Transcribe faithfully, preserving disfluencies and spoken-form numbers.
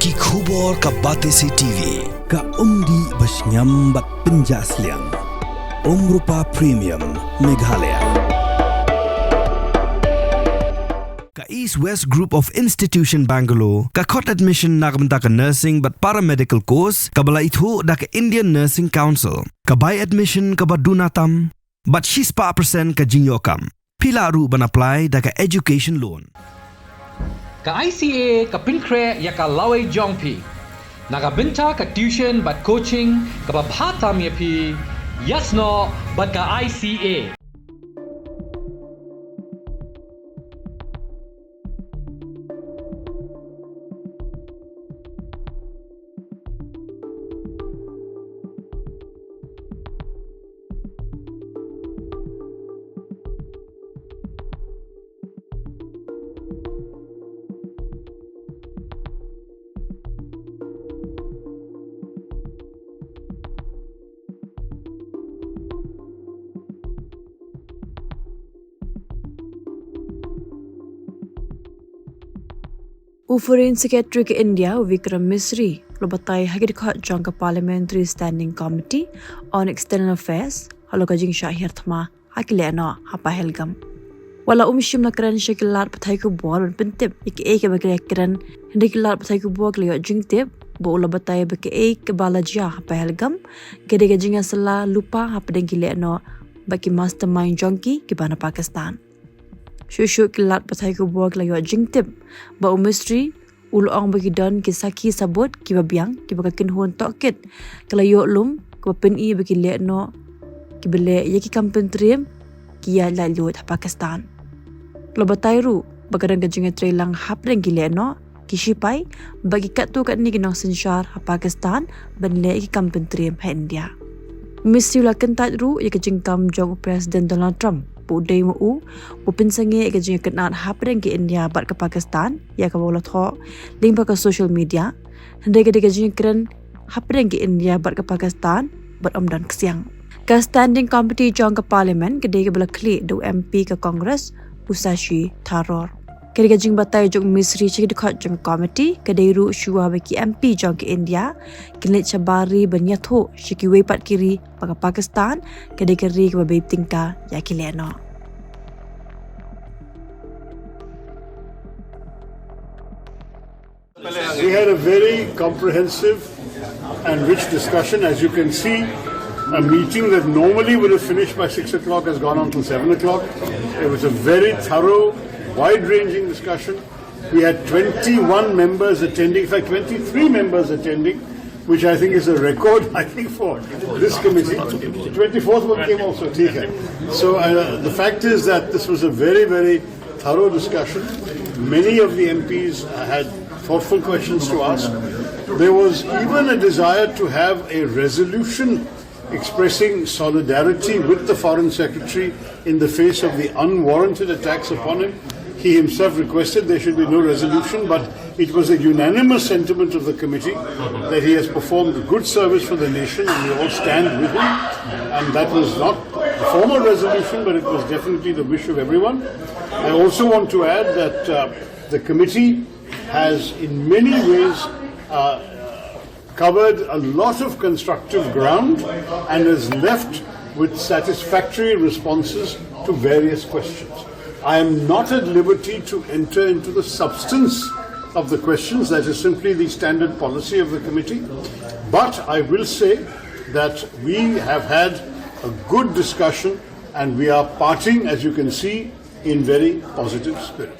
Ki khubor ka Batesi T V, ka umdih ba shngiam bad pynjah sliang. Umrupa Premium, Meghalaya. Ka East West Group of Institution Bangalore, ka khot admission na ka bynta ka nursing bad paramedical course, kaba la ithuh da ka Indian Nursing Council, ka bai admission kaba duna tam, bad shispah percent ka jingïoh kam. Phi lah ruh ban apply da ka education loan. Ka I C A ka pynkhreh ïa ka lawei jong phi. Na ka bynta ka tuition bad coaching kaba bha tam ïa phi, ïasnoh bad ka I C A. U Foreign Secretary ka India, u Vikram Misri, u la batai ha ki dkhot jong ka Parliamentary Standing Committee on External Affairs halor ka jingshah hiar thma ha ki lehnoh ha Pahalgam. Wat la um shym la kren sha ki lad pathai khubor ban pyntip ïa kaei kaba ki la kren, hynrei ki lad pathai khubor ki la ïoh jingtip ba u la batai ba kaei kaba la jia ha Pahalgam ka dei ka jingïasylla lypa hapdeng ki lehnoh bad ki mastermind jong ki kiba na Pakistan. Shuh shuh ki lad pathai khubor ki la ïoh jingtip ba u Misri u la ong ba ki don ki sakhi sabut kiba biang kiba ka kynhun tohkit ka la ïoh lum, kaba pyni ba ki lehnoh kiba leh ïa ki kam pyntriem ki ïaid laitluid ha Pakistan. La batai ruh ba ka don ka jingïatreilang hapdeng ki lehnoh, ki shipai bad ki katto katne ki nongsynshar ha Pakistan ban leh ïa ki kam pyntriem ha India. U Misri u la kyntait ruh ïa ka jingkam jong u President Donald Trump ba u dei ma u ba u pynsangeh ïa ka jingïakynad hapdeng ka India bad ka Pakistan ïa kaba u la thoh lyngba ka social media, hynrei ka dei ka jingïakren hapdeng ka India bad ka Pakistan bad ym don ksiang. Ka Standing Committee jong ka Parliament ka dei kaba la khlieh da u M P ka Congress, u Shashi Tharoor. Ka dei ka jingbatai jong u Misri sha ki dkhot jong ka committee ka dei ruh shuwa ba ki M P jong ka India kin leit shabar ri ban ïathuh sha kiwei pat ki ri ba ka Pakistan ka dei ka ri kaba bei tyngka ïa ki lehnoh. We had a very comprehensive and rich discussion. As you can see, a meeting that normally would have finished by six o'clock has gone on till seven o'clock. It was a very thorough, wide-ranging discussion. We had twenty-one members attending, in fact, twenty-three members attending, which I think is a record, I think, for this committee. Twenty-fourth one came also, ठीक है. So, uh, the fact is that this was a very, very thorough discussion. Many of the M Ps had thoughtful questions to ask. There was even a desire to have a resolution expressing solidarity with the Foreign Secretary in the face of the unwarranted attacks upon him. He himself requested there should be no resolution, but it was a unanimous sentiment of the committee that he has performed a good service for the nation, and we all stand with him. And that was not the formal resolution, but it was definitely the wish of everyone. I also want to add that, uh, the committee has in many ways, uh, covered a lot of constructive ground and has left with satisfactory responses to various questions. I am not at liberty to enter into the substance of the questions, that is simply the standard policy of the committee. But I will say that we have had a good discussion and we are parting, as you can see, in very positive spirit.